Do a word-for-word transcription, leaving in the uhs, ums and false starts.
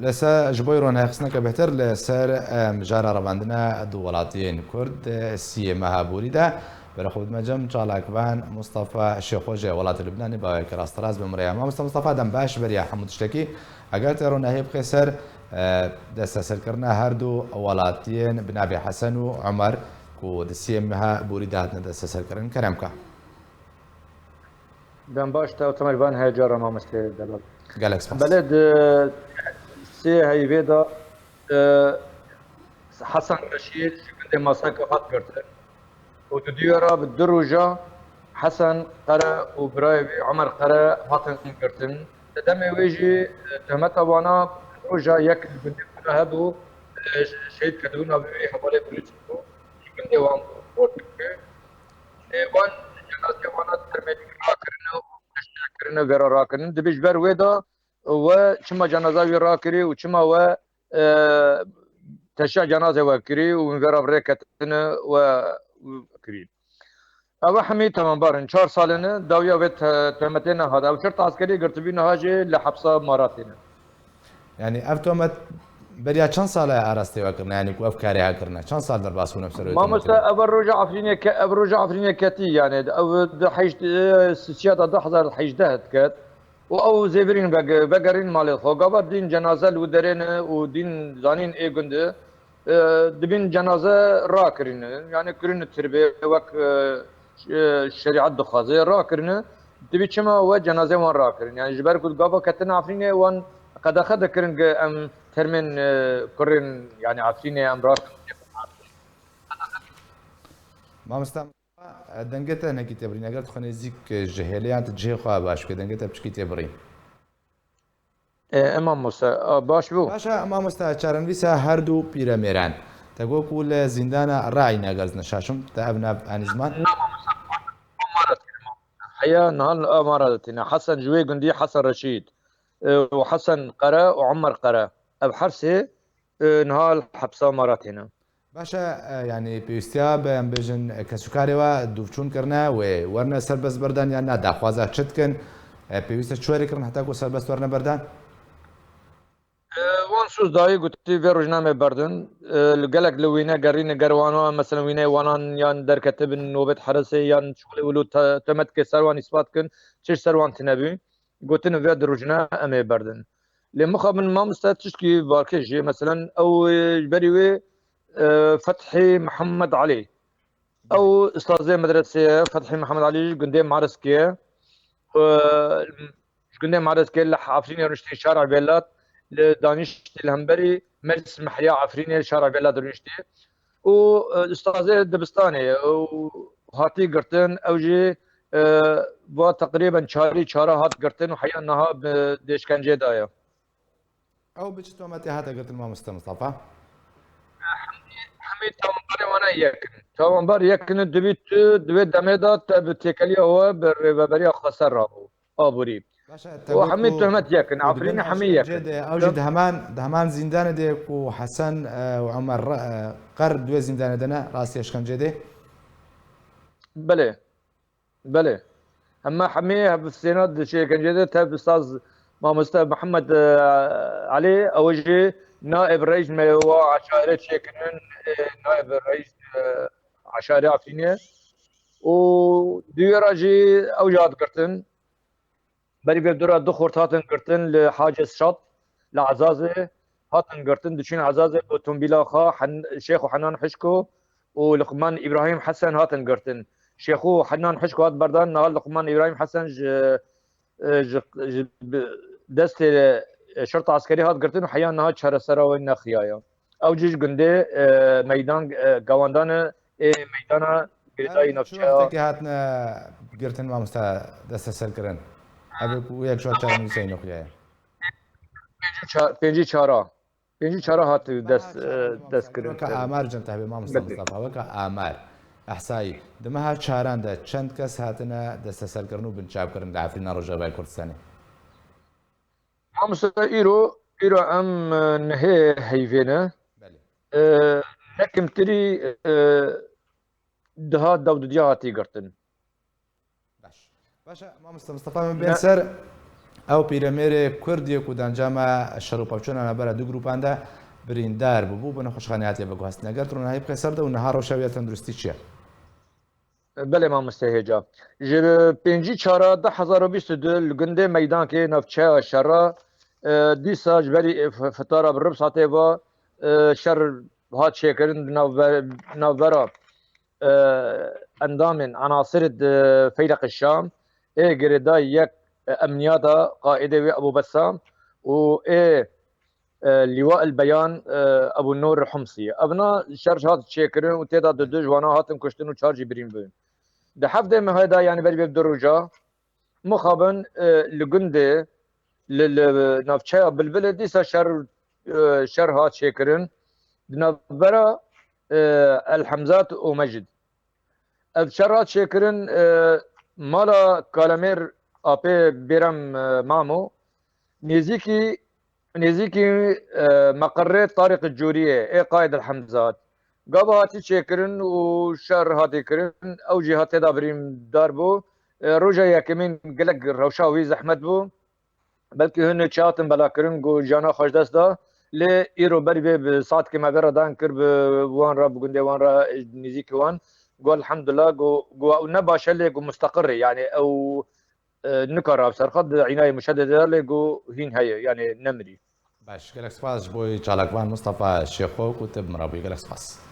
Li ser ji bo îro nehêxistineke bêhtir li ser, em, mijara revandina du welatiyên Kurd, e, siyê meha borî de, berê xwe bidime cem çalakvan Mustafa Şêxo ji welatê Lubnanê, baweke rasterast bi min re ye. Mamoste Mustafa, dem baş beriya hemû tiştekî. Eger te ronahiyê bixê ser, e, desteserkirina her du welatiyên bi navê Hesen û Omer ku di siyê meha borî de hatine desteserkirin, kerem ke. Dem baş, te û Temer van heyecan re, mamoste Delal. Gelek spas. Belê di sê heyvê de, e, Hesen Reşîd ji gundê Masaka hat girtin. Û di duyê re bi du roja Hesen Qere û birayê wî Omer Qere hatin girtin. Di demê wê jî, e, tohmeta wana roja yek li gundê xwe de hebû, e, şehîd kirdibûna bi wê hevalê polîs bû. Ji gundê wan bû. Lê wan cenazê wana termê rakirin û teşhîr kirin û vera rakirin. Dibê ji ber wê de we çima cenaza wî rakirî û çima we, e, teşhîra cenazê we kirî û wî vera bi rê ketine we kirî. Ew hemî temambar in. Çar sal in dawiya vê te-, tohmetê nehate. Ew şerta eskerî girtibî niha jî li hepsa Maratê ne. Yani ev tohmet beriya çend sal e arastê we kirine? Yani ku ev karê ha kirine? Çend sal derbas bûne bi ser wê Mamoste, tohmetê? Ev roja Efrînê ke-, ev roja Efrînê ketî yani. Ev di heşt, e, sisiya de du hezar hejdeh diket. Û ew zêvirîn vege-, vegerîn malê xwe. Gava dîn cenaze li wî derê ne û dîn zanîn ê gund e, e, dibîn cenaze rakirîne. Yani kirîne tirbê wek, e, ş-, e, şerîet dixwaze rakirîne. Dibî çima we cenaze wan rakirin? Yani ji ber ku gava ketin Efrînê wan qedexe dikirin ku em termên, e, kurên yani Efrînê em rakirin. Mamoste, dengê te hinekî tê birîn. Eger tu xwe nêzîk ji hêlê yan tu cihê xwe baş bike, dengê te piçkî tê birîn. E, e, mamoste, a, baş bû. Baş e, mamoste, çarenivîsa her du pîremêran. Te got ku li zîndana Reîna gerzine şaşim, te ev nav anî ziman? Na, mamoste, Maratê ne, mamoste. Heya niha li Maratê ne. Hesen ji wê gundî, Hesen Reşîd, e, û Hesen Qere û Omer Qere. Ev her sê, e, niha li hepsa Maratê ne. Baş e, e, yani pêwîstiya bi, em bêjin, e, kesûkarê we dûvçûn kirine, wê werine serbest berdan yan na, daxwaza çi dikin? E, pêwîst e çi werê kirin heta ku serbest werine berdan? E, wan soz dayî gotî vê rojnamê berdin. E, li gelek li wîne gerîne ger wan, wan, mesela wîneyê wanan yan derketibin nobet heresê yan şixulê wilo te-, temetkê ser wan îspat kin, çi ji ser wan tune bû. Gotin vê di rojna em ê berdin. Lê mixabin mamoste tiştkî balkêş jî, meselen, ew, e, ji berî wê, e, Fethî Mihemed Elî. Ew ustazê medresê ye, Fethî Mihemed Elî ji gundê Mariskê ye. E, ji gundê Mariskê li Efrînê rûniştî şara Velat, li danîştî li hemberî Meclis Mehya Efrînê şara Velat rûniştî. û, e, ustazê dibistanê ye û hatî girtin, ew jî, e, va teqrîben çarî çara hat girtin û heya niha bi, di îşkencê de ye. Ew bi çi tometê hate girtin, mamoste Mustafa? Hemî, hemî tawanbarê wana yek in. Tawanbar yek in û dibî tu di vê demê de te bi têkeliya we bi rêveberiya xweser rabû. Aborî. Baş e, te got hemî ku, tohmet yek in, ku di bin Efrînê hemî yek in. Ew jî di heman, di heman zîndanê de ku Hesen, e, û Omer, e, Qer di wê zîndanê de ne, rastî eşkencê de? Belê. Belê. Hema hemî hev sêna di şêkencê de tev saz mamoste Mihemed, e, Elî, ew jî naib reîs me wa eşare çêkinin, e, naib reîs, e, eşare Efrînê. Û duyê re jî ew jî hat girtin. Berî vê dû re du xort hatin girtin li Hacê Şat, li Ezazê hatin girtin, diçûn Ezazê bi otomobîla xwe Hen-, Şêx û Henan Hişko û Luqman Îbrahîm Hesen hatin girtin. Şêx û Henan Hişko hat berdan, niha Luqman Îbrahîm Hesen ji, ji, ji bi destê, e, şerta eskerî hat girtin û heya niha çaresera wê nexiyaye. Ew jî ji gundê, e, meydan, e, Gawandan e, ê meydana girêdayî navçeya. Ev çi wextekê hatine girtin, mamoste, desteserkirin? Ev ê ku yek ji çarenivîseyî noxiyaye. Pêncî ça-, pêncî çara. Pêncî çara hat dest, e, dest kirin. Weke amar cem te hebe, mamoste Mustafa, weke amar. Ehsayî. Di meha çaran de çend kes hatine desteserkirin û binçavkirin li Efrîna Rojavayê Kurdistanê? Mamoste, îro, îro em, e, nehê heyvê ne. Belê. E, ne kêmtirî, e, duha dew dudiya hatî girtin. Baş. Baş e, mamoste Mustafa, min bên ser, Ew pîremêrê Kurd yê ku di encama şer û pevçûna navbera du grûpan de birîndar bûbû, bi nexweşxanê hatiye veguhestin. Eger tu rûnahî bixê ser de û niha rewşa wî ya tenduristî çi ye? Belê mamoste hêja. Ji pêncî çara du hezar û bîst û du li gundê Meydankê navçeya şera, e, dîsa ji berî, e, f-, fitara bi ribs hatê va, e, şer hat çêkirin di navbe-, navbera, e, endamên enasirê di Feyleq Şam ê girêdayî yek, e, emniyata qaîdê wê Ebû Bessam û ê, e, Lîwa el Beyan, e, Ebû Nûr Humsî. Evna şer hat çêkirin û tê de du du ji wana hatin kuştin û çar jî birîn bûn. Di heftê mehê de, yanî berî vê du roja, mixabin, e, li gundê, li, li navçeya Bilbilê dîsa şer, e, şer hat çêkirin. Di navbera, e, El Hemzat û Mecid. Ev şer hat çêkirin, e, mala Kalemêr Apê Bêrem, e, Mamo, nêzîkî, nêzîkî, e, meqerrê Tariq Cûriyê ê Qaid El Hemzat. Gava hatî çêkirin û şer hatî kirin, ew jî hatê de birîndar bû. E, roja yekemîn gelek rewşa wî zehmet bû. Belkî hin çi hatin belakirin ku jiyana xwe ji dest da. Lê îro berî vê bi saetkê me vê re dan kir bi wan re, bi gundê wan re, nêzîkî wan. Got, elhamdulillah, got, got ew ne baş e, lê got, musteqir e. Yanî ew, e, nikare ev serxwe di înayê muşededê de, lê got, hîn heye, yanî nemirî. Baş, gelek spas ji bo çalakvan Mustafa Şêxo ku tu bi min re bûyî. Gelek spas.